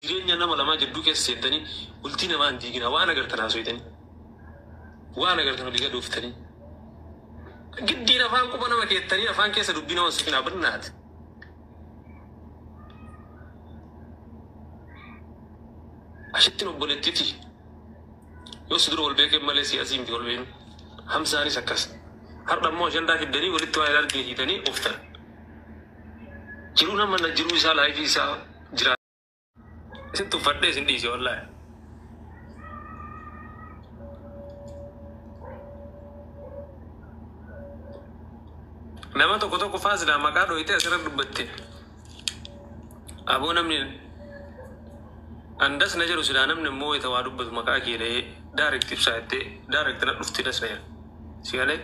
Jireenya nama lamaa jidduu keessa seentanii bultii namaa hin diiginaa. Waan agartan haasoytanii. Waan agartan olii gad ooftanii. Giddiin afaan quba nama keettanii afaan keessa dubbii nama hin suqinaa birnaati. Ashittiin obboleettiti. Yoo si dura wal beekeen malee si asii miti wal beeknu. Hamzaanis akkas. Har'a immoo ashandaa fiddanii walitti waan hin argine hiitanii ooftan. Jiruu nama jiruu isaa laayifii isaa jiraata. Isin tuffadhee isin dhiise wallaahi. Nama tokko tokko faa silaa maqaa dhooytee asirra dubbatte. Aboo namni an das na jedhu silaa namni immoo wayita waa dubbatu maqaa kee dhahee direct ibsaa jettee direct na dhufti das na jedha. Si galee?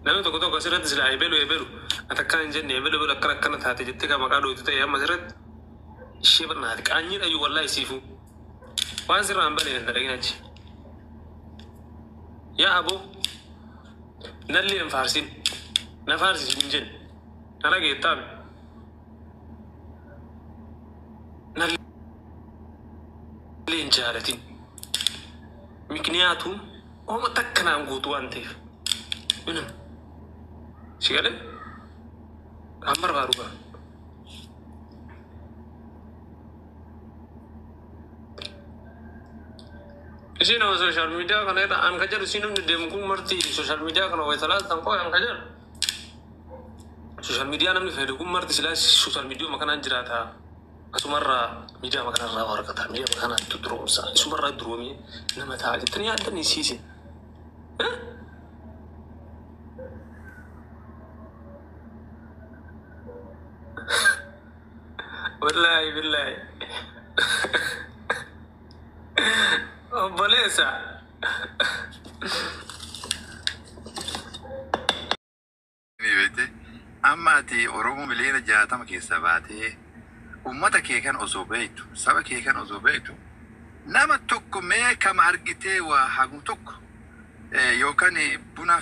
Namni tokko tokko asirratti silaa ebelu ebelu ati akkana hin jenne ebelu ebelu akkana akkana taate jettee kan maqaa dhooytu ta'e amma asirratti ishee barnaati. Qaanyiidha iyyuu wallaahi siifuu. Waan sirraa hin bane hin dalagin achi. Yaa aboo nallee hin faarsin. Na faarsisi hin jenne. Na dhageettaami. Nallee hin jaalatin. Mikniyaatuun homa takka naan guutu waan ta'eef. Minam. Si galee? Kan barbaadu gaa. Isin nama social media kana irra an ka jedhu isin namni deemu kun marti social media kana wayita laaltan qoy an ka jedhu social media namni fayyadu kun marti silaa social media kanaan jiraata asumarraa miidiyaa kanarraa waa argata miidiyaa kanaan duroomsa isumarraa duroomee nama ta'a jettanii yaaddanii siise. Wallaahi billaahi. Obboleessa. Beekte amma ati Oromoo miliyoona 60 keessa baatee ummata kee kan osoo beektu, saba kee kan osoo beektu, nama tokko mee kama argitee waa hagu tokko yookaan buna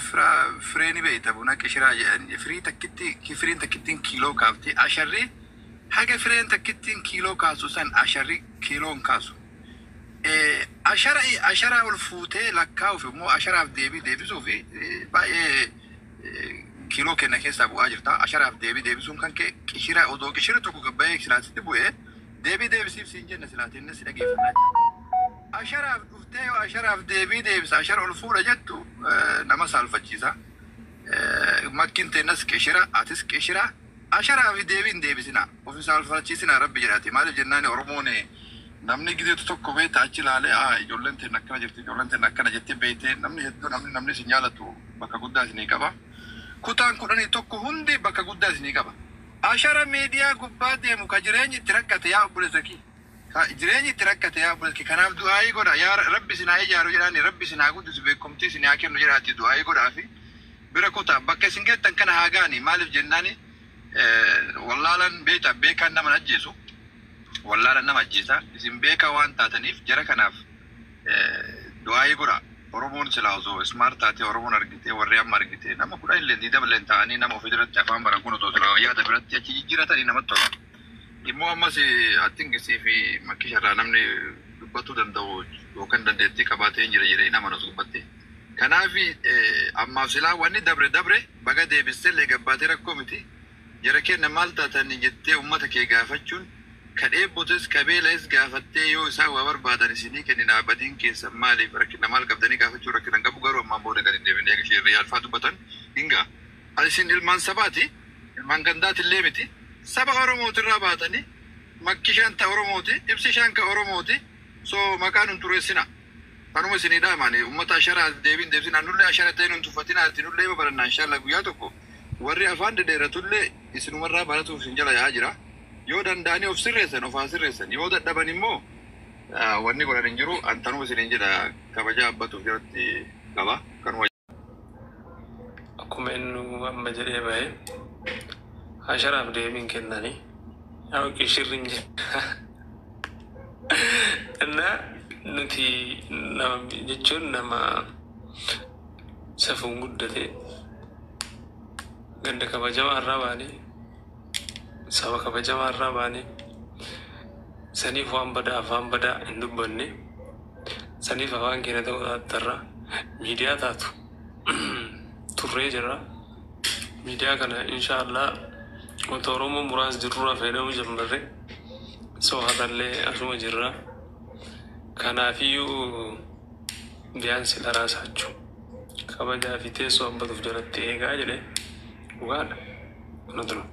firee ni beekta, buna qishiraa jedhan, firii takkitti, firiin takkittiin kiiloo kaafti. Asharri haga fireen takkittiin kiiloo kaasu san asharri kiiloon kaasu. Ashara ashara ol fuutee lakkaa'uuf immoo asharaaf deebii deebisuuf baay'ee kiiloo kenna keessaa bu'aa jirta. Asharaaf deebii deebisuun kan kee qishira odoo qishira tokko gabbayee silaasitti bu'ee deebii deebisiif siin jenna, silaati inni si dhageeffannaa jira. Asharaaf dhuftee yoo asharaaf deebii deebisa ashara ol fuudha jettu nama saalfachiisa. Makkiin teennas qishira, atis qishira, asharaaf deebii hin deebisina. Of saalfachiisina rabbi jedhaati. Maaliif jennaan, Oromoon namni gideetu tokko beekta achi ilaalee, aa, ijoolleen teen akkana jirti, ijoolleen teen akkana jettee beektee, namni hedduu namni isin jaalatu bakka guddaa isinii qaba. Kutaan 11 hundi bakka guddaa isinii qaba. Ashara miidiyaa gubbaa deemu ka jireenyi itti rakkate, yaa obboleessa kee. Ka jireenyi itti rakkate, yaa obboleessa kee, kanaaf du'aayii godha. Yaa rabbi isin haa ijaaru jedhaani, rabbi isin haa guddisu, beekumtii isin haa kennu jedhaati du'aayii godhaa fi bira kutaa bakka isin geettan kana haa ga'ani. Maaliif jennaani, wallaalan beekta, beekaan nama ajjeesu, wallaalan nama ajjeesa. Isin beekaa waan taataniif jara kanaaf du'aayii godha. Oromoon silaa osoo smart taatee, Oromoon argitee, warri amma argitee nama 10 illee 20 illee ta'anii nama ofii irratti afaan baran kun osoo silaa yaada biratti achi jijjiiratanii namatti tola. Immoo ammas attingisii fi makkisharraa namni dubbatuu danda'u yookaan dandeettii qabaatee hin jira jedhee nama nus dubbatte. Kanaaf ammaaf silaa wanni dabre dabre, baga deebistee illee gabbaatee rakkoo miti. Jara keenya maal taatanii jettee uummata kee gaafachuun, ka dheebotes ka beela'es gaafattee, yoo isaan waa barbaadan isinii kenninaa, badiin keessan maaliif, rakkina maal qabdanii gaafachuu rakkina hin qabu. Garuu ammaan booda gadi hin deebine, eega ishee riyaalfaa dubbatan hin ga'a. Isin ilmaan sabaati, ilmaan gandaatillee miti, saba Oromootirraa baatanii, makkishaan ta Oromooti, ibsishaan ka Oromooti, so maqaan hin xureessina. Kanuma isinii dhaamani, uummata ashara deebiin deebisina, nullee ashara ta'ee nun tuffatina, ati nullee barannaa inshallah. Guyyaa tokko warri afaan dhedheeratullee isinumarraa baratuuf isin jala yaa'aa jira. Yoo danda'anii of sirreessan of haa sirreessan, yoo dadhaban immoo wanni godhan hin jiru. Antanuma isiniin jedha, kabajaa abbatuuf jalatti qaba. Kanuma. Akkuma inni amma jedhee bahe, asharaaf deebiin kennanii yaa qishirri hin jira. እና nuti nama jechuun nama safuun guddate, ganda kabajamaa irraa baane, saba kabajamaa irraa baane. Saniif waan badaa afaan badaa hin dubbanne. Saniif afaan keenya ta'uu taattarra miidiyaa taatu turree jirra. Miidiyaa kana inshaallah wanta Oromoo muraasa jirurraa fayyadamuu jalqabne, so har'allee asuma jirra. Kanaafiyyuu biyyaansi dharaasachuu kabajaa fi teessoo abbatuuf jalatti eegaa jedhe dhugaadha. Kana dura.